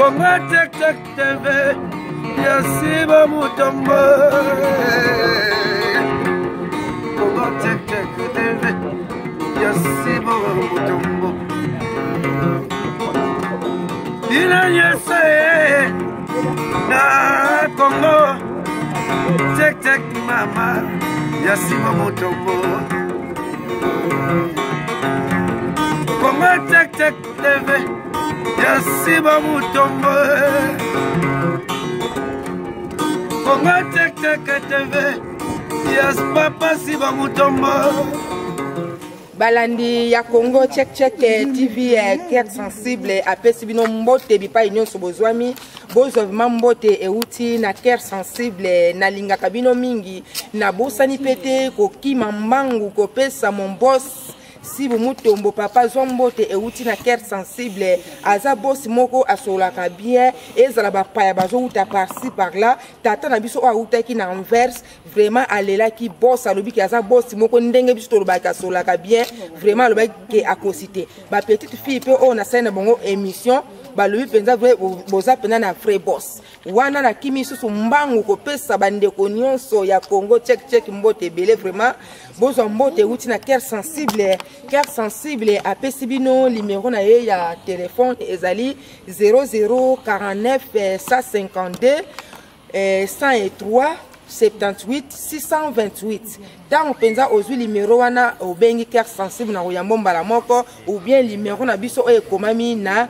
Congo Check Check TV ya Siba Mutombo. Congo Check Check TV ya Siba Mutombo. Bino nyonso ye na Congo Check Check mama ya Siba Mutombo. Congo Check Check TV ya Siba Mutombo. Congo Check Check TV ya Papa Siba Mutombo. Balandi ya Congo Check Check TV, cœur sensible apesi bino mbote bipai nyonso bozwami, bozwa vraiment mbote euti na cœur sensible. Nalingaka bino mingi, nabosani pe te kokima mbangu kopesa mon boss Sibu Mutombo, papa zwa mbote euti na cœur sensible. Aza boss moko asolaka bien, ezala bapaya bazowuta par-ci par-là. Tata na biso oyo awutaki na Anvers, vraiment alelaki boss, alobi ke aza boss moko ndenge biso tolobaka asolaka bien, vraiment alobaki ke akosi te. Ba petite fille pe oyo nasali na bango émission, balobi mpenza vrai, boza mpenza na vrai boss. Wana nakimi susu mbangu kopesa bandeko nyonso ya Congo Check Check mbote ebele, vraiment bozwa mbote euti na cœur sensible. Cœur sensible apesi bino numéro na ye ya téléphone, ezali zéro zéro quarante-neuf cent cinquante-deux, 103 78 628. Ntango mpenza ozwi numéro wana, obengi cœur sensible na koyambo mbala moko, ou bien numéro na biso oyo ekomami na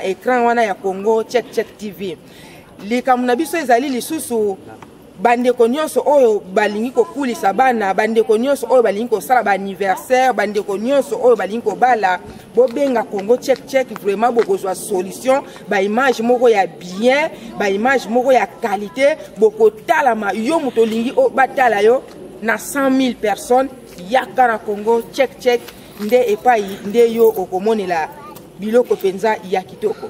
écran wana ya Congo Check Check TV. Likambo na biso ezali lisusu bandeko nyonso oyo balingi kokulisa bana, bandeko nyonso oyo balingi kosala ba anniversaire, bandeko nyonso oyo balingi kobala, bobenga Congo Check Check, vraiment bokozwa solution, ba image moko ya bien, ba image moko ya qualité, bokotalama yo moto olingi batala yo na 100 000 personnes, yaka na Congo Check Check nde epai nde yo okomonela biloko mpenza ya kitoko.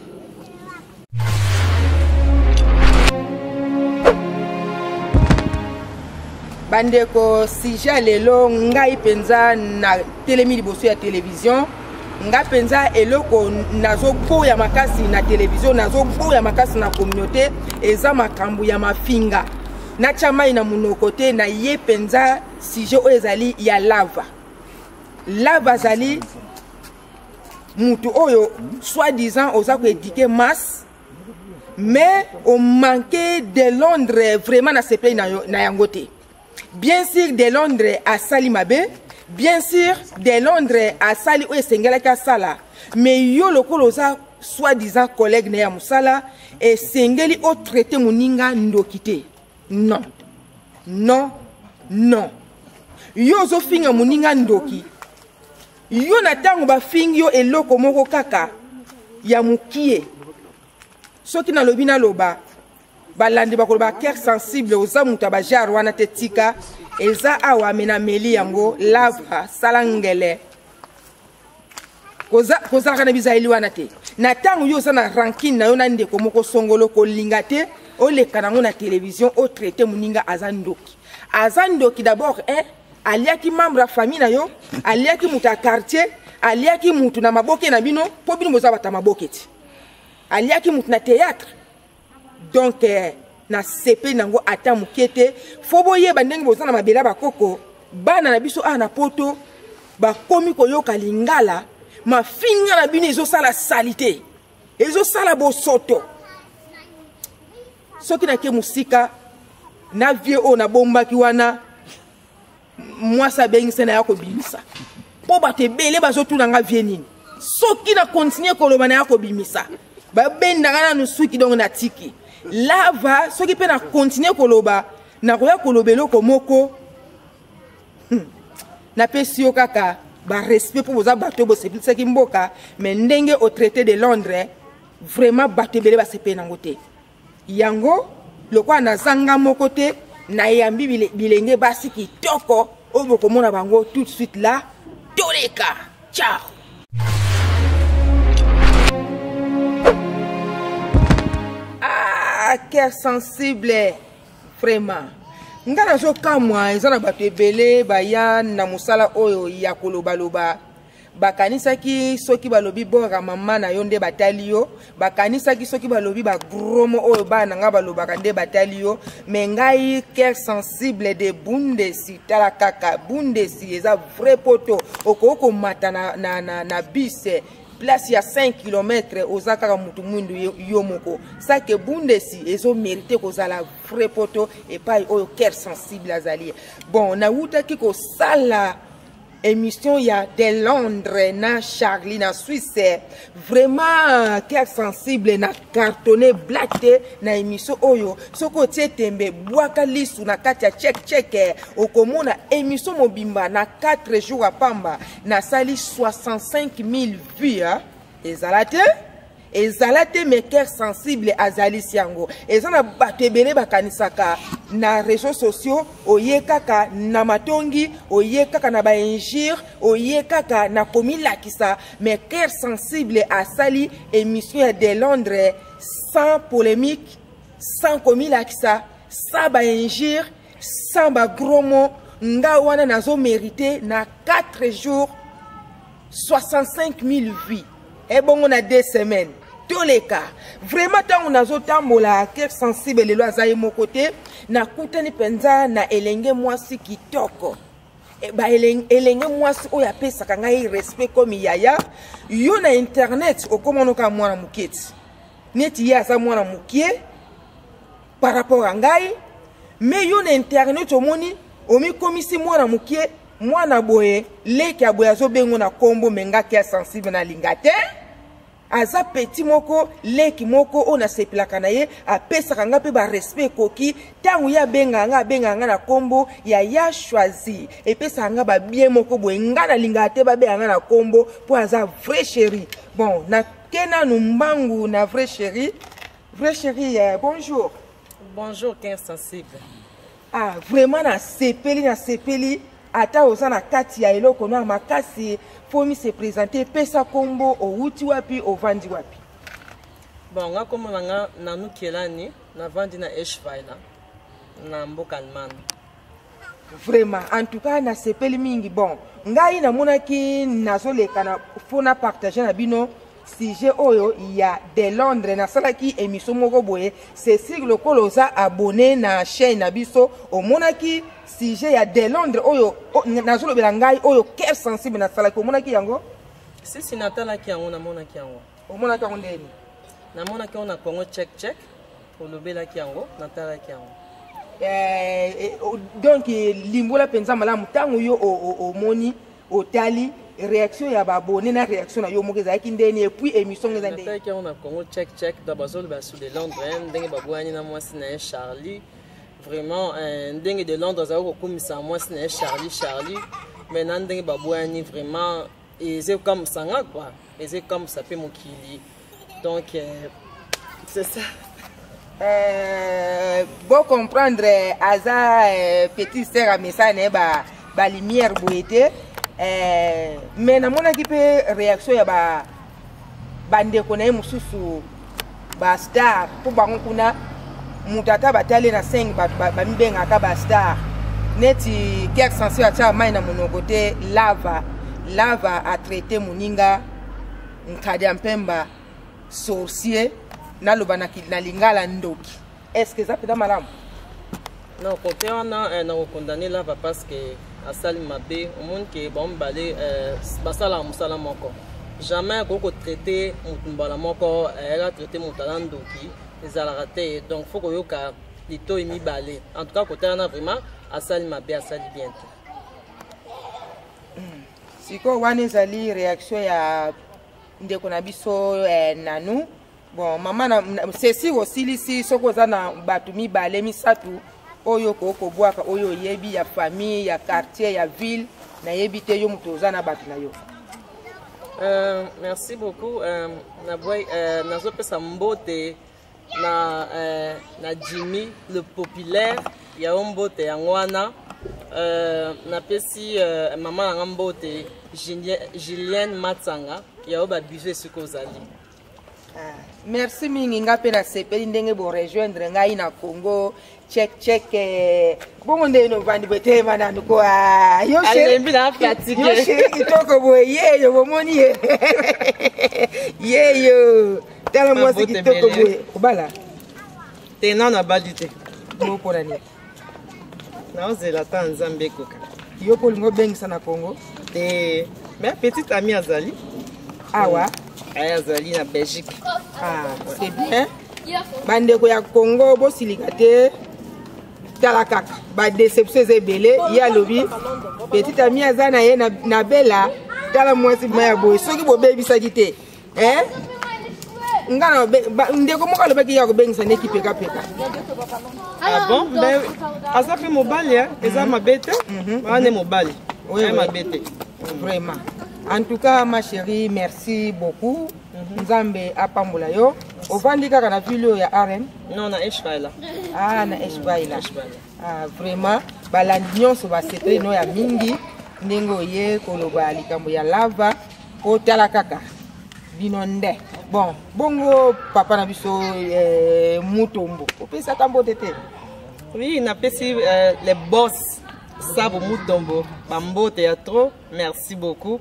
Bandeko, sujet lelo ngai mpenza na telemi liboso ya télévision, nga mpenza eloko nazoboya makasi na télévision, nazoboya makasi na communauté, eza makambo ya mafinga. Natya mai na monoko te, na ye mpenza sujet oyo ezali ya lava. Lava azali mutu oyo soi-disant oza koéduquer masse, mais o manqué de Londres, vraiment na sepeli na yango te. Bien sûr de Londres asali mabe, bien sûr de Londres asali oyo esengelaki asala, mais yo lokola oza soi-disant collègue na ya mosala, esengeli otraite moninga ndoki te. Non, non, non, yo ozofinga moninga ndoki, yo na ntango bafingi yo eloko moko kaka ya mokie. Soki nalobi naloba, balandi bakoloba cœur sensible oza moto ya bajare wana te, tika eza awa me nameli yango lava sala ngele. Kozalaka na bizaleli wana te. Na ntango yo oza na rancune na yo na ndeko moko songolo, kolinga te oleka nango na télévision otraite moninga aza ndoki. Aza ndoki d'abord, hein? Aliaki membre ya famille na yo, aliaki moto ya quartier, aliaki moto na maboke na bino, mpo bino boza bato ya maboke ti, aliaki moto na théâtre. Donc na sepeli nango ata moke te. Fo boyeba ndenge boza na mabele ya bakoko, bana na biso awa na poto bakomi koyoka lingala, mafinga na bino ezosala salite, ezosala bosoto. Soki nake mosika na vie oyo nabombaki wana, mwasi abengisa na ya kobimisa, mpo bato ebele bazotuna nga vie nini. Soki na continue koloba na ya kobimisa, babendaka nanu suki, donc natiki lava. Soki mpe na continue koloba, nakoya koloba eloko moko. Napesi yo kaka barespect mpo boza bato oyo bosepelisaki mboka, mais ndenge otraité de Londres, vraiment bato ebele basepeli nango te. Yango lokola nazanga moko te, nayambi bilenge basi kitoko oyo bokomona bango tout de suite là. Toleka, ciao. Ah, cœur sensible, vraiment nga nazokamwa, eza na bato ebele baya na mosala oyo ya kolobaloba, Bakanisaki soki balobi bora mama na yo nde batali yo, bakanisaki soki balobi ba gros mots oyo bana na nga balobaka nde batali yo. Mais ngai cœur sensible de Bundesi, tala kaka Bundesi eza vrai poto. Okoki komata na bus place ya 5 km, oza kaka mutu mwindu yo moko. Sake Bundesi ezo mérite kozala vrai poto epai oyo cœur sensible azali. Bon, nawutaki kosala émission ya de Londres na Charlie na Suisse. Vraiment cœur sensible na cartonné black te na émission oyo. Soko otie tembe, bwaka lisu na kati ya check check, okomona émission mobimba na 4 jours à pamba nasali 65 000 vues, hein? Ezala te, ezala te, mais cœur sensible azalisi yango. Eza na bato ebele bakanisaka na réseaux sociaux oye kaka na matongi, oye kaka na bainjure, oye kaka na komilakisa. Mais cœur sensible asali émission ya de Londres sans polémique, sans komilakisa, sans bainjure, sans bagros mots. Nga wana nazomérite na 4 jours 65 000 vues, ebongo na 2 semaines toleka. Vraiment, ntango nazotambola, cœur sensible lelo aza ye moko te. Nakutani mpenza na elenge mwasi kitoko. Ba elenge mwasi oyo apesaka ngai respect komi yaya. Yo na internet okomona mwana moke ti neti ye aza mwana moke par rapport a ngai, mais yo na internet omoni omikomisi mwana moke, mwana boye, leki ya boye azobengo na nkombo. Mais nga cœur sensible nalinga te. Aza petit moko, leki moko oyo nasepelaka na ye, apesaka nga mpe barespect ekoki. Ntango ye abengaka nga, abengaka nga na nkombo ya ya choisi, epesaka nga babien moko boye. Nga nalingaka te babengaka nga na nkombo mpo aza vrai chéri. Bon, nake nanu mbangu na vrai chéri. Vrai chéri, bonjour. Bonjour, cœur sensible. Ah, vraiment nasepeli, nasepeli. Ata oza na kati ya eloko no ya makasi, faut mi se présenter. Epesa nkombo, owuti wapi, ovandi wapi? Bon, nga kombo na nga Nanu Kelani, navandi na Eschweiler na mboka Allemagne. Vraiment, en tout cas nasepeli mingi. Bon, ngai namonaki nazoleka na faut na partage na bino sujet oyo ya de Londres. Nasalaki émission moko boye, c'est sûr lokola oza abonné na chaîne na biso, omonaki sujet ya de Londres oyo nazolobela ngai, oyo cœur sensible nasalaki, omonaki yango? Sisi, natalaki yango, namonaki yango. Omonaki yango ndeni? Namonaki yango na Congo Check Check, olobelaki yango, natalaki yango. Donc limbola mpenza malamu. Ntango yo omoni, otali réaction ya baabonnés na réaction na yo moko ezalaki ndeni? Et puis émission eza ndeni? Natalaki yango na Congo Check Check. Donc bazoloba sur de Londres, ndenge babwani na mwasi na ye Charlie. Vraiment, ndenge de Londres azalaki kokumisa mwasi na ye Charlie, Charlie, mais na ndenge babwani, vraiment eza ekamwisa nga quoi, eza ekamwisa mpe mokili. Donc c'est ça. Bocomprendre, aza petit sœur, amesana na ye balumière boye te. Mais namonaki mpe réaction ya bandeko na ye mosusu bastar, mpo bango kuna moto ata batali na 5 bato bamibengaka bastar. Neti cœur sensible atiaka mai na monoko te. Lava lava atraite moninga nkadi ya mpemba, sorcier, naloba na lingala ndoki. Est ce que eza mpenza malamu? Non, côté wana nakokondane Lava parce que asali mabe. Omoni ke bango mibale basalaka mosala moko. Jamais akoki kotraite motu mbala moko, ela traite moto aza ndoki, ezalaka te. Donc faut koyoka litoi mibale. En tout cas, côté wana vraiment asali mabe, asali bien te. Sikoyo wana ezali réaction ya ndeko na biso nanu. Bon, mama ceci osilisi. Soki oza na bato mibale, misato oyo okoki kobwaka, oyo oyebi ya famille, ya quartier, ya ville, nayebi te, yo moto oza na bato na yo. Merci beaucoup. Nazopesa mbote na Jimmy le populaire ya yo, mbote yango wana. Napesi mama nanga mbote, Julienne Matsanga ya yo, babizu esika ozali. Ah, merci mingi. Nga mpe nasepeli ndenge borejoindre ngai na Congo Check Check. Bongo nde novandi boye, telema nanu ko. Ah, yo Alembi na fatigue. Yo chéri kitoko boye, yeyo bomoni ye yeyo, tala mwasi Mabote kitoko ebele. boye. Obala? Te, nano abali te. Bopona nini? Naozela ata Nzambe ekoka. Yo mpo olingi obengisa na Congo? Te, mais petite amie azali. Awa? Aye, azali na Belgique. Ah, c'est bien. Bandeko ya Congo, bosilika te. Tala kaka badéception eza ebele. Ye alobi petite amie aza na ye na bela. Tala mwasi ma ya boye, soki bobebisaki te, eh? Nga na ndeko moko alobaki ya kobengisa nde kipekapeka. Ah bon, mais aza mpe mobali, eh? Eza mabe te, wana nde mobali. Oui, aye oui. Mabe te. Vraiment, en tout cas, ma chérie, merci beaucoup. Nzambe apambola yo. Ovandi kaka na ville oyo ya Arem? Non, na Eschweiler. Ah, na Eschweiler. Eschweiler. Ah, vraiment, balandi nyonso basepeli no ya mingi ndenge oye koloba likambo ya Lava. Otala kaka bino nde. Bon, bongo papa na biso, Mutombo, opesi ata mbote te? Oui, napesi les boss Sabo Mutombo bambote ya trop. Merci beaucoup.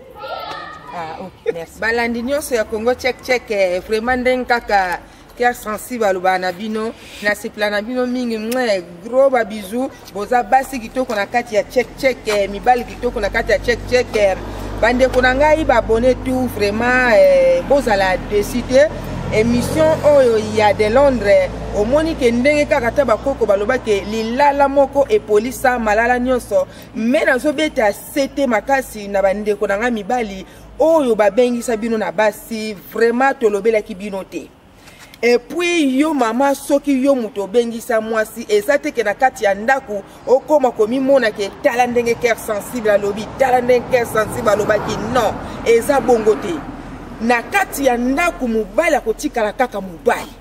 Ah, ok, merci. Balandi nyonso ya Congo Check Check, vraiment ndenge kaka Cœur Sensible alobaka na bino, nasepela na bino mingi. Mwe gros babisous. Boza basi kitoko na kati ya Check Check, mibali kitoko na kati ya Check Check. Bandeko na ngai babone tout, vraiment, bozala déçus te. Émission oyo ya de Londres, omoni ke ndenge kaka ta bakoko balobaki, lilala moko epolisa malala nyonso. Me nazobeta sete makasi na bandeko na ngai mibali oyo babengisa bino na basi, vraiment tolobelaki bino te. Et puis yo mama, soki yo moto obengisa mwasi, eza te ke na kati ya ndako okóma komimona ke tala ndenge Cœur Sensible alobi, tala ndenge Cœur Sensible alobaki. Non, eza bongo te. Na kati ya ndako, mobali akotikala kaka mobali.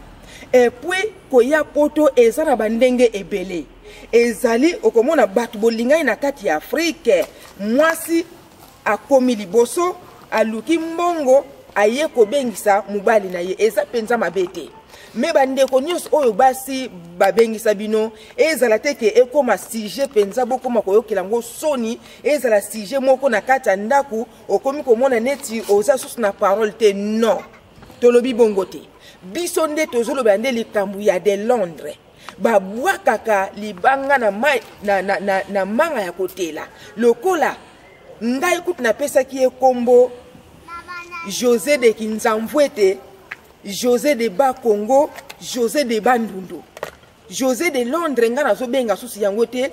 Et puis koya Poto eza na bandenge ebele. Ezali okomona bato bolingani na kati ya Afrike, mwasi akomi liboso, aluki mbongo, aye kobengisa mobali na ye, eza mpenza mabe te. Me bandeko nyonso oyo basi babengisa bino, ezala te ke ekóma sujet mpenza bokóma koyokela yango soni, ezala sujet moko na kati ya ndako, okomi komona neti oza susu na parole te. Non, tolobi bongo te. Biso nde tozolobela nde likambo ya de Londres. Babwakaka libanga na manga ya kotela. Lokola ngai kutu napesaki ye nkombo José de Kinzamvwete, José de Bakongo, José de Bandundu, José de Londres, ngai nazobenga susu yango te.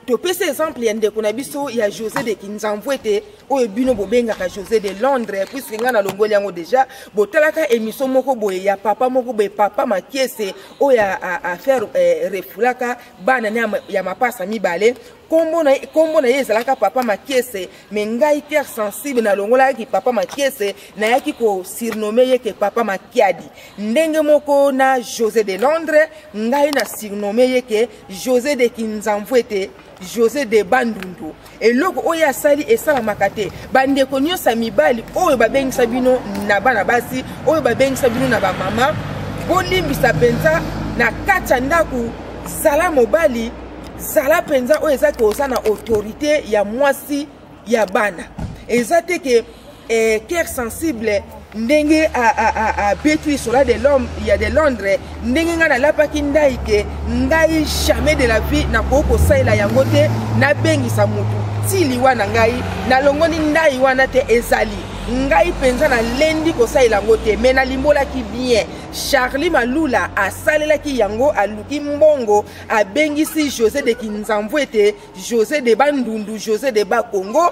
Topesi exemple ya ndeko na biso ya José de Kinzamvwete oyo bino bobengaka José de Londres, puisque ngai nalongoli yango déjà. Botalaka émission moko boye ya papa moko boye, papa Makiese, oyo affaire refulaka bana ne ya mapasa mibale. Kombo na ye ezalaka papa Makiese. Me ngai Cœur Sensible nalongolaki papa Makiese, nayaki kosurnommer ye ke papa Makiadi. Ndenge moko na José de Londres, ngai na surnommer ye ke José de Kinzamvwete, José de Bandundu. Eloko oyo asali esalamaka te. Bandeko nyonso ya mibali oyo babengisa bino na bana basi, oyo babengisa bino na bamama, bolimbisa mpenza. Na kati ya ndako, zala mobali, zala mpenza oyo eza ke oza na autorité ya mwasi, ya bana. Eza te ke Cœur Sensible ndenge abeti lisolo de l'homme ya de Londres, ndenge ngai nalapaki ndai ke ngai jamais de la vie nakoki kosalela yango te, nabengisa motu ti liwa na ngai. Nalongoli ndai wana te. Ezali ngai mpenza nalendi kosalela yango te. Me nalimbolaki bien, Charlie Malula asalelaki yango, aluki mbongo, abengisi José de Kinzamvu ete José de Bandundu, José de Bakongo,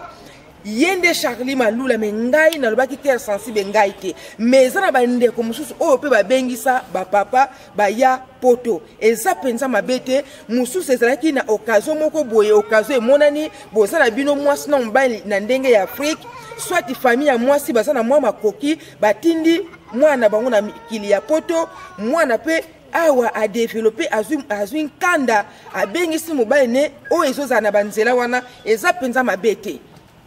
ye nde Charlie Malula. Me ngai nalobaki Cœur Sensible, ngai te. Me eza na bandeko mosusu oyo mpe babengisa bapapa baya Poto, eza mpenza mabe te. Mosusu ezalaki na occasion moko boye, occasion emonani, boza na bino mwasi na mobali na ndenge ya Afrique, soit famille ya mwasi baza na mwa makoki, batindi mwana na bango na mikili ya Poto. Mwana mpe awa adévelopper, azwi nkanda, abengisi mobali ne. Oyo ezozala na banzela wana eza mpenza mabe te.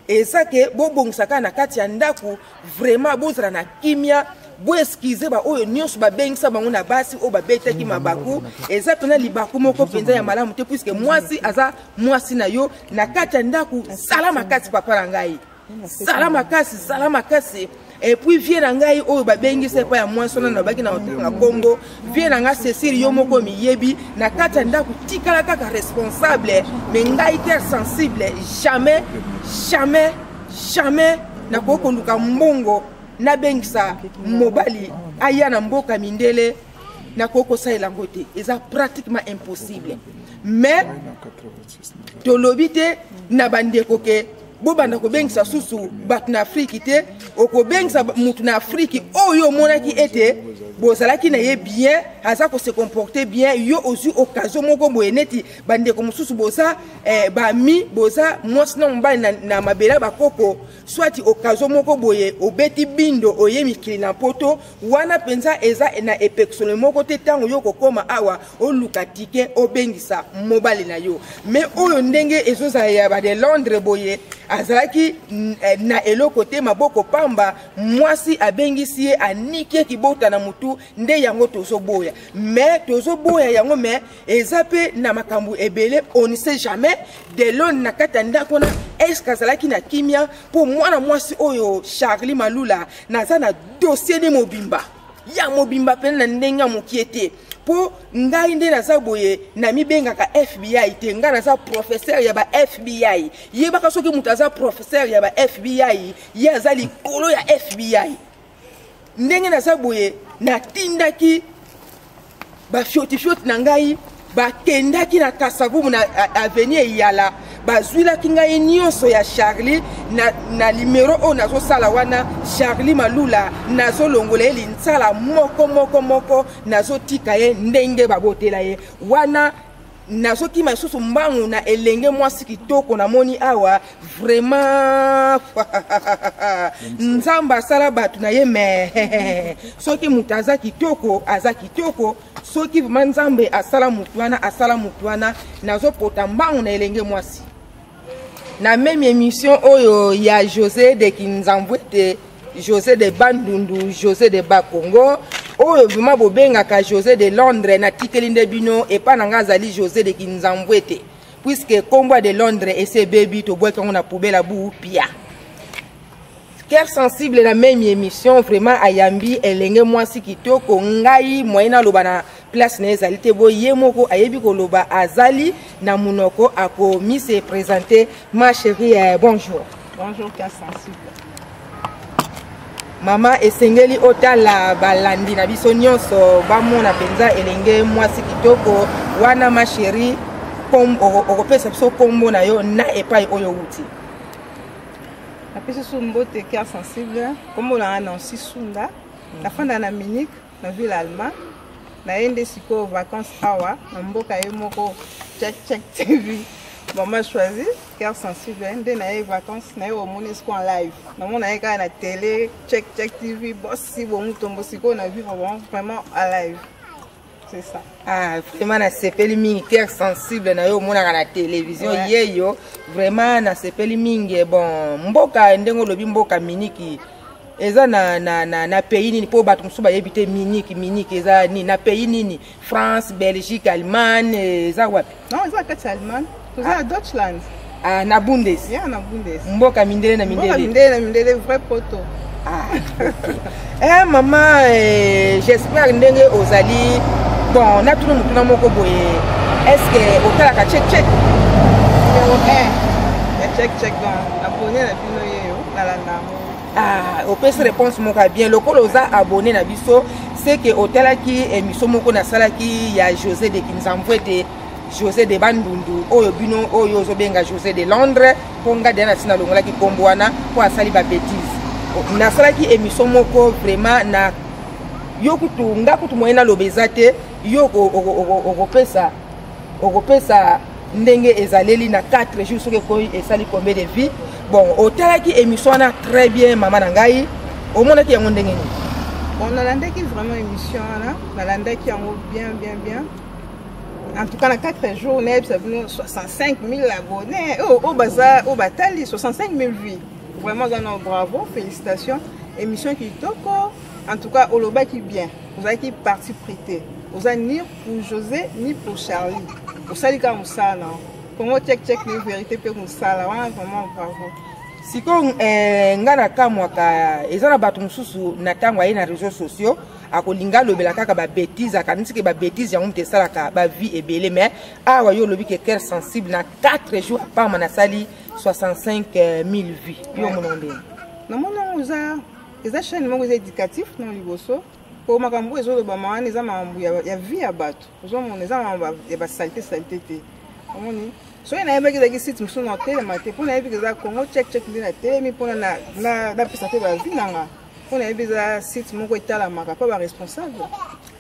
Eza ke bobongisa kaka na kati ya ndako, vraiment bozala na kimia. Boexcuse baoyo nyonso babengisa bango na basi oyo babetaki mabaku. Eza mpenza libaku moko mpenza ya malamu te, puiske mwasi aza mwasi na yo na kati ya ndako. Sala makasi, papa na ngai, sala makasi, sala makasi. Et puis vie na ngai oyo babengisa epai ya mwasi wana, nalobaki na otanga nkombo vie na ngai Cécile, yo moko miyebi na kati ya ndako, tikala kaka responsable. Mais ngai Cœur Sensible, jamais, jamais, jamais nakoki koluka mbongo nabengisa mobali aya na mboka mindele. Nakoki kosalela yango te, eza pratiquement impossible. Mais tolobi te na bandeko ke bobanda kobengisa susu bato na Afriki te. Okobengisa mutu na Afriki oyo omonaki ete bozalaki na ye bien, aza kose comporter bien, yo ozwi occasion moko boye neti bandeko mosusu boza bami boza mwasi na mobali na mabele ya bakoko, soit occasion moko boye obeti bindo, oye mikili na Poto wana mpenza, eza na epekisolo moko te. Ntango yo kokóma awa, oluka ticket, obengisa mobali na yo. Mais oyo ndenge ezozala ya bade Londres boye, azalaki na eloko te, maboko pamba, mwasi abengisi ye, aniki ye kibota na mutu. Nde yango tozoboya. Mais tozoboya yango, mais eza mpe na makambo ebele, on ne sait jamais. Delon na kati ya ndako wana, est-ce azalaki na kimia? Mpo mwana mwasi oyo Charlie Malula, naza na dossier ne mobimba ya mobimba pene na ndenge ya mokie te, mpo ngai nde naza boye, namibengaka FBI te, ngai naza professeur ya ba FBI. Yebaka soki moto aza professeur ya ba FBI, ye aza likolo ya FBI. Ndenge naza boye, natindaki bafiotifioti na ngai, bakendaki na Kasavubu na avenue Eyala, bazwilaki ngai nyonso ya Charlie na limero oyo nazosala wana. Charlie Malula, nazolongola ye linsala moko moko moko, nazotika ye ndenge babotela ye wana. Nazokima lisusu mbangu na elenge mwasi kitoko namoni awa. Vraiment, Nzambe asala bato na ye, mais soki moto aza kitoko, aza kitoko. Soki vraiment Nzambe asala motu wana, asala motu wana. Nazopota mbangu na elenge mwasi na même émission oyo ya José de Kinzamvwete, José de Bandundu, José de Bakongo, oyo vraiment bobengaka José de Londres. Natikeli nde bino, epa na ngai azali José de Kinzamvwete, puisque nkombo ya de Londres ese ebebi, tobwaki yango na poubelle bu pia. Cœur Sensible na même émission vraiment ayambi elenge mwasi kitoko. Ngai moye naloba na place na ye ezali te, bo ye moko ayebi koloba, azali na monoko, akomi se présenter. Ma chérie, bonjour. Bonjour, Cœur Sensible. Mama, esengeli otala balandi na biso nyonso, bamona mpenza elenge mwasi kitoko wana. Ma chérie, okopesa biso nkombo na yo na epai oyo outi? Napesi so mbote, Cœur Sensible. Nkombo na nga Nancy Sunda, nafanda na Munich, na ville allemand. Naye nde sikoyo vacance awa na mboka ye moko Check Check TV, mama choisi Cœur Sensible. Nde naye vacance, naye omoni siko en live. Namona ye kaka na télé, Check Check TV, bosi bomutombo. Sikoyo na vivre bon vraiment en live, c'est ça. Ah, vraiment nasepeli mingi. Cœur Sensible na yo omonaka na télévision. Ouais. Yeyo, vraiment nasepeli mingi. Bon, mboka ndenge olobi, mboka Miniki eza na pays nini? Mpo bato mosusu bayebi te Miniki. Miniki eza nini, na pays nini? France, Belgique, Allemagne, eza wapi? Non, eza kati ya Allemagne, toza na Deutschland. Ah, na Bundes. Ya na Bundes. Mboka mindele na mboka mindele. Mindele na mindele, vrai poto. Ah, ok. Mama, j'espère ndenge ozali bon. Natuna motuna moko boye: est ce que otalaka Check Check? Numéro 1 ya Check Check, donc abonné na bino yeyo, nalanda yango. Ah, opesi réponse moko ya bien. Lokola oza abonné na biso, c'est que otalaki émission moko nasalaki ya José de Kinzamvwete, José de Bandundu, oyo bino oyo ozobenga José de Londres, mpo nga deya na ntina alongolaki nkombo wana mpo asali babêtises. Nasalaki émission moko vraiment na yo kutu, nga kutu moye naloba eza te. Yo okopesa ndenge ezaleli na 4 jours, soki ekoyi esali combien de vie. Bon, otalaki émission wana très bien. Mama na ngai, omonaki yango ndenge nini? Bon, nalandaki vraiment émission wana, nalandaki yango bien, bien, bien. En tout cas, na 4 jours, nayebisa bino 65 000 abonnés oyo baza, oyo batali, 65 000 vues. Vraiment, aza na bravo, félicitations, émission kitoko. En tout cas, olobaki bien. Ozalaki parti pris te. Oza ni pour José ni pour Charlie. Osali kaka mosala na yo. Congo check check ni vérité mpe mosala wana vraiment bravo. Sikoyo eh, nga nakamwaka eza na bato mosusu na ntango aye na réseaux sociaux akolinga alobela kaka babétise, akanisi ke babétise yango moto esalaka bavie ebele. Mais awa yo olobi ke cœur sensible na 4 jours apama nasali 65 000 vues. Yo omona ndenge? Namoni yango eza chaîne moko eza éducatif na liboso, po makambo oyo ezolobama wana eza makambo ya vie ya bato. Ozomona eza makambo ya basaleté saleté te. Omoni, soki nayebaki ezalaki site mosusu na otelema te, mpo nayebi eza Congo check check nde natelemi mpona napesa mpe bavie nanga, mpo nayebi eza site moko etalamaka mpo baresponsable.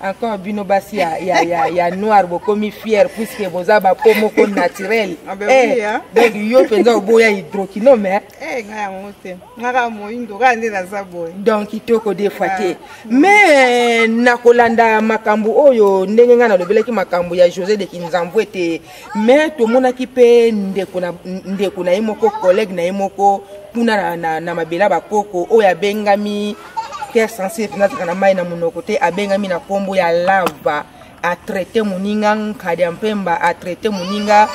Encore bino basi ya noir bokomi fier puisque boza bapeau moko naturel. Ah ben oui, hein. Donc yo mpenza oboya hydroquinone, mais Eh, ngai yango te, nga kaka moyindo kaka nde naza boye. Donc kitoko des fois te. Mais nakolanda makambo oyo ndenge ngai nalobelaki makambo ya José de Kinzamvu ete, mais tomonaki mpe ndeko na ye moko, collègue na ye moko kuna na mabela bakoko oyo abengami cœur sensible mpenza, azalaka na mai na monoko te, abengami na nkombo ya Lava, atraite moninga nkadi ya mpemba, atraite moninga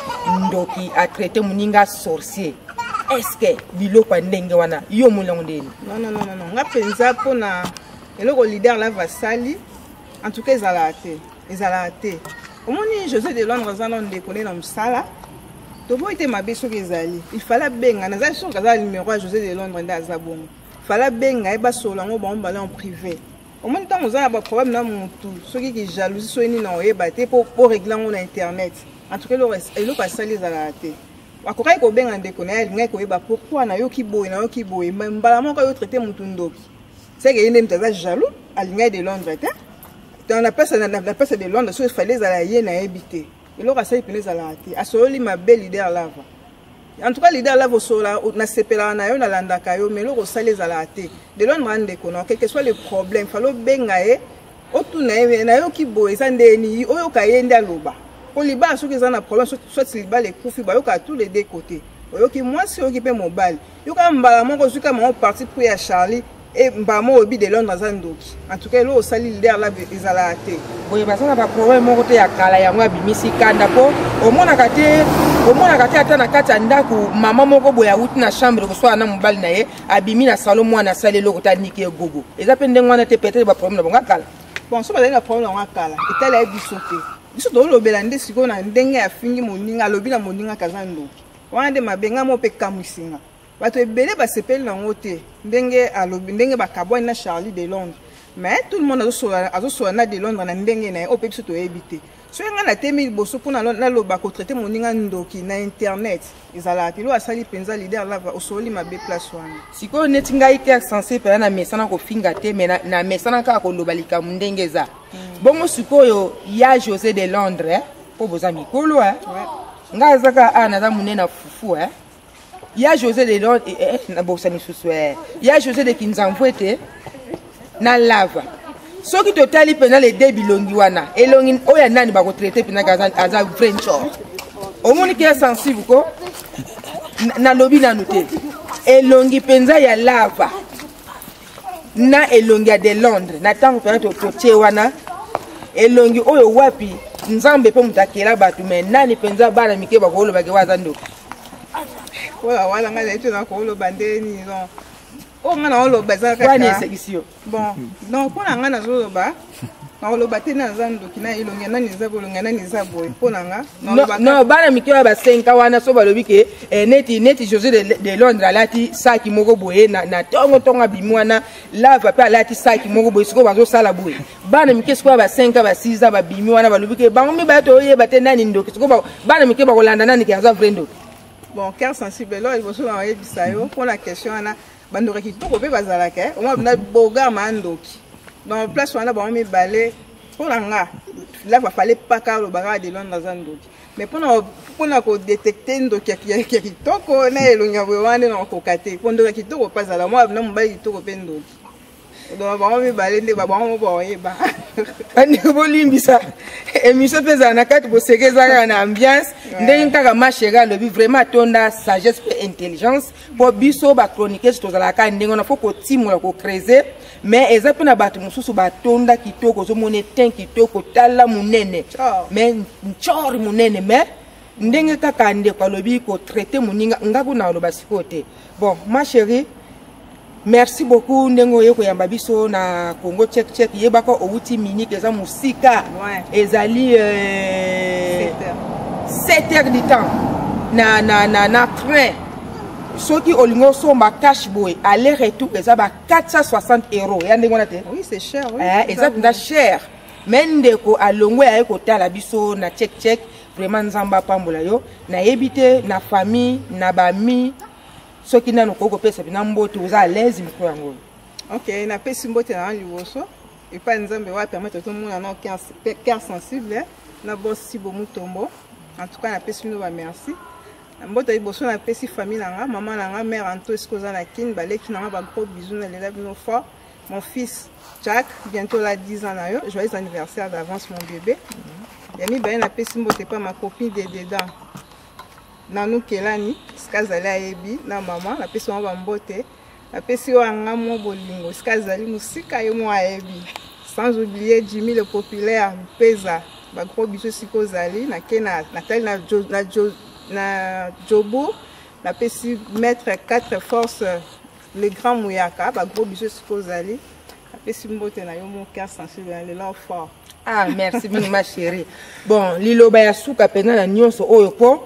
ndoki, atraite moninga sorcier. Est-ce biloko ya ndenge wana yo omoni yango ndeni? Non, non, non, non, nga mpenza mpona eloko leader Lava asali, en tout cas ezalaka te, ezalaka te. Omoni, José de Londres aza nano ndeko nde na mosala. Toboyi te mabe soki ezali, il fallait abenga. Naza soki aza numéro ya José de Londres nde aza bongo, fallait abenga ye, basolola yango bango bale en privé. Omoni, ntango oza na baproblème na motu, soki ki jalousie, soki nini na oyeba te, po régler yango na internet. En tout cas eloko asali ezalaka te. Akokaki kobenga ndeko na ye, alingaki koyeba pourquoi nayoki boye, nayoki boye. Mbala moko ayo traité motu ndoki, seke ye nde moto aza jaloux, alingaki de Londres te. Donc na place de Londres, soki efali ezala ye, nayebi te. Eloko asali mpena ezalaka te, asololi mabe leader Lava. En tout cas leader Lava, osola, nasepelaka na yo, nalandaka yo, mais eloko osali ezalaka te. De Londres a ndeko na, quel que soit le problème, fallait obenga ye, otuna ye: nayoki boye, eza ndeni? Oyoka ye nde aloba, po libala soki eza na problème, soit libala ekufi, bayokaka tous les deux côtés. Oyoki mwasi, oyoki mpe mobali. Yoka mbala moko ozwi kaka mango parti pris ya Charlie e mbala moko oyebi de Londres aza ndoki. En tout cas eloko osali, leader Lava, ezalaka te. Boye baza na baproblème moko te ya kala, yango abimisi kanda, mpo omonaka te, omonaka te ata na kati ya ndako, mama moko boye awuti na chambre koswala na mobali na ye, abimi na salon, mwana asali eloko te, aniki egogo. Eza mpe ndenge wana te? Peut-être baproblème na bango akala. Bon, so bazali na problème yango akala, etali ye biso te. Biso tolobela nde sikoyo na ndenge afingi moninga, alobi na moninga kaza ndoki wana nde mabe. Ngai mo mpe kamwisinga, bato ebele basepeli nango te ndenge alobi, ndenge bakabwani na Charlie de Londres. Mais tout le monde azosola na de Londres na ndenge na ye oyo mpe biso toyebi te. Soki ngai natemi liboso mpona naloba kotraite moninga ndoki na internet ezalaka te. Eloko asali mpenza, leader Lava, osololi mabe place wana. Sikoyo neti ngai cœur sensible mpenza, na mesana kofinga te, mais na mesana kaka koloba likambo ndenge eza bongo. Sikoyo ya José de Londres, mpo boza mikolo, ngai aza kaka awa, naza monene na fufu. Ya José de Londres, nabosa lisusu, ya José de Kinzamvu ete na Lava, soki totali mpenza le de bilongi wana, elongi oyo ya nani bakotraite mpenza aza vrai ncor? Omoni ke sensible ko nalobi nanu te. Elongi mpenza ya Lava na elongi ya de Londres na ntango mpenza totie wana, elongi oyo wapi? Nzambe mpe moto akela bato, mais nani mpenza bana mike bakolobaki wa aza ndoki? Oyo wana ngai nayebi te, na koloba ndeni non, oyo ngai naoloba eza wani kaka esekisi yo. Bon, donc mpo na ngai nazoloba, nakoloba te na naza ndoki na elongi ya nani eza boye, elongi ya nani eza boye. Mpo na nga naloba. Non, bana mike oyo basenka wana, so balobi ke neti José de Londres alati saki moko boye na ntongo ntongo abimi wana, Lava mpe alati saki moko boye, sikoyo bazosala boye, bana mike sikoyo ba 5, ba 6 ans babimi wana, balobi ke bango mibale toyeba te nani ndoki. Sikoyo bana mike bakolanda nani ke aza vrai ndoki? Bon, cœur sensible, eloko liboso na oyebisa yo mpona question wana, bandoki kitoko mpe bazalaka omwa na bogar ma ndoki. Donc place wana bango mibale, mpo na nga Lava fallait paka alobaka de Londres aza ndoki, mais mpona kodétecte ndoki ya kitoko na elongi ya boye wana nde nakokoka te, mpo ndoki ya kitoko mpe azala mwa na mobali kitoko mpe ndoki. Donc bango mibale nde bango moko baoyeba. Bandeko, bolimbisa. Émission mpe ezala na kati boseke, eza kaka na ambiance. Ndenge kaka ma chérie alobi, vraiment atonda sagesse mpe intelligence, mpo biso bachroniqueuse tozalaka ndenge wana, fo kotimola, kocreuser. Mais eza mpe na bato mosusu batonda kitoko, ozomona etin kitoko, tala monene, mais ncor monene. Mais ndenge kaka ndeko alobi, kotraiter moninga, nga kuna aloba sikoyo te. Bon, ma chérie, merci beaucoup ndenge oye koyamba biso na Congo Check Check. Yebaka owuti Munich, eza mosika, ezali 7 heures du temps na train. Soki olingi osomba cash boye, aller retour eza ba 460 €, ya ndenge wana te? Oui, c'est cher, oui. Eza mpenza cher, mais ndeko alongwe, aye kotala biso na Check Check. Vraiment, Nzambe apambola yo. Nayebi te na famille, na bami, soki nano okoki kopesa bina mbote, oza à l'aise, micro yango. Ok, napesi mbote na liboso epai Nzambe oyo apermettre tomona na Cœur Sensible na boss Sibo Mutombo. En tout cas, napesi bino bamerci. Mbote liboso napesi famille na nga, mama na nga, mare Anto, esika oza na Kine, baleki na nga, bagros bisous, nalela bino fort. Mon fils Jack, bientôt là 10 ans na yo, joyeux anniversaire d'avance, mon bébé. Ya mibale, napesi mbote epa ma copine de dedans, Nanu Kelani, esika azali ayebi, na mama, napesi bango bambote. Napesi oyo anga mwa bolingo, esika azali mosika, ye mwa ayebi. Sans oublier Jimmy le populaire Lupeza, bagros biso esika ozali. Nake natali na Jobu, napesi maître 4 force, le grand Muyaka, bagros biso esika ozali. Napesi mbote na yo mo Cœur Sensible na lelo fort. Ah, merci mingi, ma chérie. Bon, liloba ya suka mpenza na nyonso oyo, mpo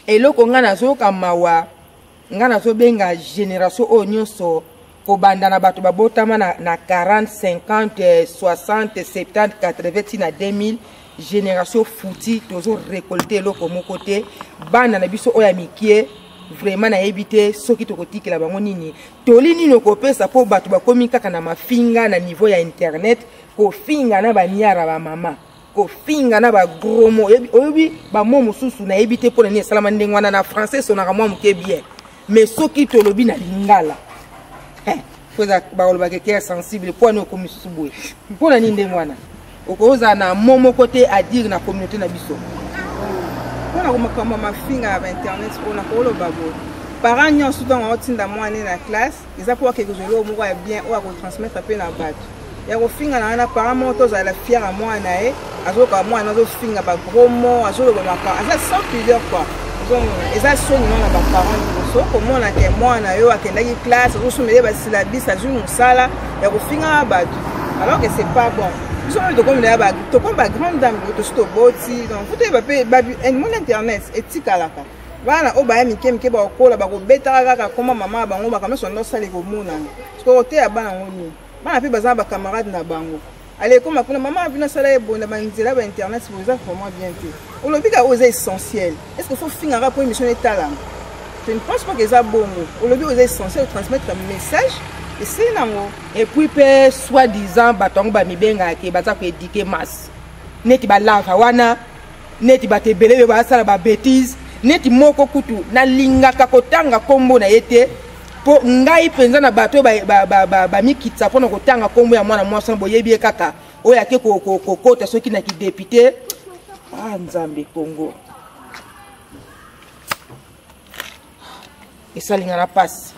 eloko ngai nazoyoka mawa, ngai nazobenga génération oyo nyonso, kobanda na bato babotama na 40, 50, 60, 70, 80 ti na 2000, génération futi, tozorécolter eloko moko te. Bana na biso oyo ya mikie, vraiment nayebi te soki tokotikela bango nini. Toli nini okopesa mpo bato bakomi kaka na mafinga na niveau ya internet, kofinga na baniara, bamama, kofinga na bagros mots? Oyebi bamo mosusu, nayebi te mpona nini esalama ndenge wana. Na français esonaka mwa moke bien, mais soki tolobi na lingala, bakolobaka Cœur Sensible mpo ani okomi susu boye. Mpona nini ndenge wana okozala na mo moko te à dire na communauté na biso? Mpona makambo ya mafinga ya bainternet oyo, nakoloba boye: parent nyonso, ntango aotinda mwana na classe, eza mpo akeke kozwa eloko moko ya bien oyo akotransmettre mpe na bato. Ya kofinga na wana, parent moko tozala fier ya mwana na ye, azoyoka mwana azofinga bagros mots, azoloba makambo aza sans pudeur, quoi. Ozomona eza soni no na baparent liboso komona ke mwana yo akendaki classe, azosomela ye basyllabus, azwi mosala ya kofingaka bato, alors que c'est pas bon. Biso oyo tokomi na tokomi bagrande dame, tosi toboti, donc faut toyeba mpe monde internet etikalaka. Bana oyo baya mike mike, bakokola, bakobetaka kaka koma mama ya bango, makambo nyonso ndosala ekomonana. Sikoyo oteya bana yango nini? Bana mpe baza na bacamarade na bango, ale ekoma kuna, mama bino asala ye boye na banzela ba internet boye, eza vraiment bien te. Olobi kaka oyo eza essentiel. Est ce que faut fingaka po émission etalama? Je ne pense pas que eza bongo. Olobi oyo eza essentiel, transmettre message, esili nango. Et puis mpe soi disant bato yango bamibengaka ke baza koéduquer masse, neti balava wana, neti bato ebele oyo basala babêtises, neti moko kutu nalingaka kotanga nkombo na ye te, mpo ngai mpenza na bato oyo bamikitisa mpona kotanga nkombo ya mwana mwasi wana, boyebi ye kaka, oyo ake kokota soki na kidéputé. Ah, Nzambe, Kongo esalinga na mpasi.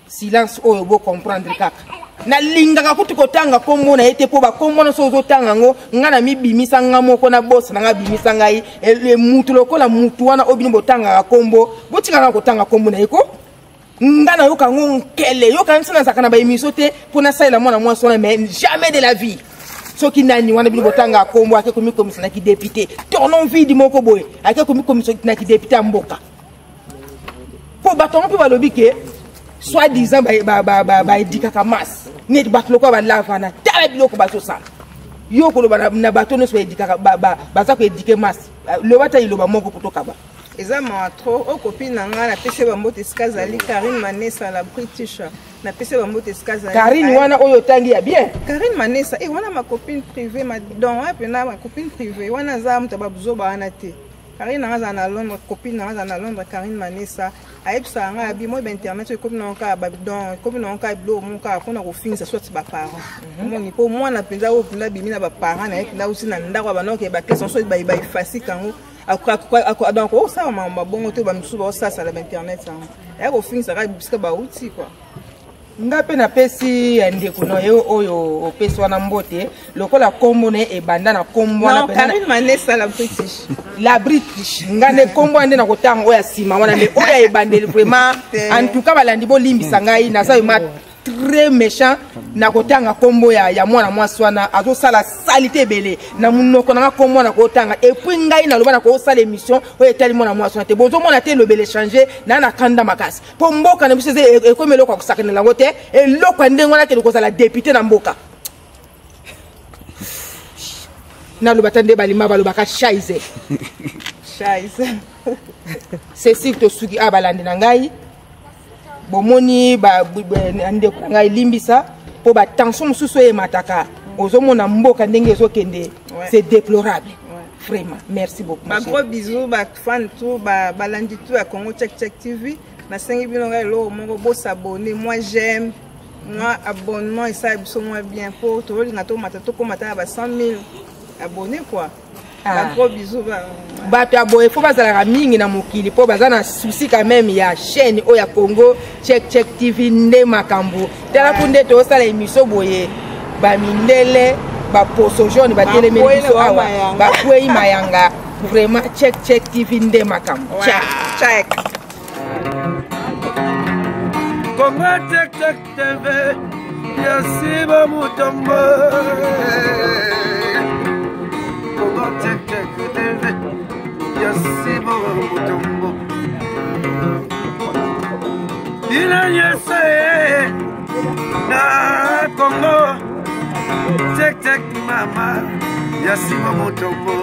Silence oyo bocomprendre kaka. Nalingaka kutu kotanga nkombo na ye te, mpo bakombo nyonso ozotanga yango, ngai na mibimisa nga moko na bosa na ngai, abimisa ngai mutu lokola mutu wana oyo bino botangaka nkombo. Botikaka kotanga nkombo na ye ko nga nayoka yango nkele, yoka nso nazalaka na baémission te mpo nasalela mwana mwasi wana, mais jamais de la vie. Soki nani wana bino botangaka nkombo, ake komikomisa na kidéputé, tournon vide moko boye, ake komikomisa na kidéputé ya mboka, mpo bato yango mpe balobi ke soi disant baéduquaka masse, neti bato lokola balavana. Tala biloko bazosala. Yo koloba na bato nyonso baéduquaka, baza koéduquer masse, loba ta liloba moko po tokaba. Eza mawa trop. Oyo copine na ngai, napesi ye bambote esika azali, Karine Manesa, la British, napesi ye bambote esika azali. Karine wana oyo otangi ya bien? Karine Manesa e wana, ma copine privée, ma don wana mpena ma copine privée wana, aza moto ya babuzoba wana te. Karine nanga azala na Londres, copine nanga azala na Londres, Karine Manesa. Ayebisaka ngai abi moi bainternet oyo ekomi nango kaka babidon, ekomi nango kaka biloko moko kaka mpona kofingisa soit baparent. Omoni mpo mwana mpenza oyo mpenza abimi na baparent na ye mpenza auti na ndako ya banoko baklase nyonso baefasika yango, donc osala makambo mabongo te. Bamisusu baosasala bainternet yango aya kofingisa kaka bisika bauti kua. Nga mpe napesi ya ndeko na yo oyo opesi wana mbote, lokola nkombo na ye ebanda na nkombo wana. Karine Manessa, la British. La British. Nga nde nkombo wana nde na kotanga oyo ya nsima wana nde oyo ya ebandeli. Vraiment, en tout cas, balandi, bolimbisa ngai, naza vraiment très méchant na kotanga nkombo ya mwana mwasi wana azosala saleté ebele na monoko nanga. Nkombo wana kotanga, et puis ngai naloba na kosala émission oyo etali mwana mwasi wana te. Bozomona te, elobele change na kanda makasi, mpo mboka na biso ekomi eloko ya kosakanela yango te. Eloko ya ndenge wana kende kozala député na mboka. Naloba ta nde balima balobaka Scheisse. Scheisse. Cécile, tosuki awa. Balandi na ngai, bomoni ndeko na ngai, limbisa mpo batension mosusu oyo emataka. Ozomona mboka ndenge ezokende, c'est déplorable vraiment. Merci beaucoup. Bagros bisous, bafan tout, balandi tout ya Congo Check Check TV. Nasengi bino ngai eloko moko: bosabonner, moi j'aime, mwa abonnement esala biso mwa bien, mpo tozolinga tomata, tokóma ta na ba 100 000 abonné quoi. Bagros bisous. Bato ya boye fo bazalaka mingi na mokili, mpo baza na souci quand même ya chaîne oyo ya Congo Check Check TV. Nde makambo tala ku nde tozosala émission boye, bamindele baposo jaune batelemeli biso awa, bakwei mayanga. Vraiment, Check Check TV nde makambo. Check. Congo Check Check TV ya Siba Mutombo. Congo Check Check TV ya Siba Mutombo. Bino nyonso na Congo Check Check, mama ya Siba Mutombo.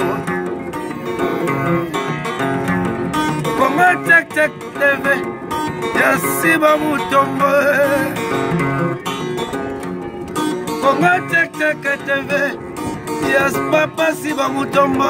Congo Check Check TV ya Siba Mutombo. Congo Check Check TV ya papa Siba Mutombo.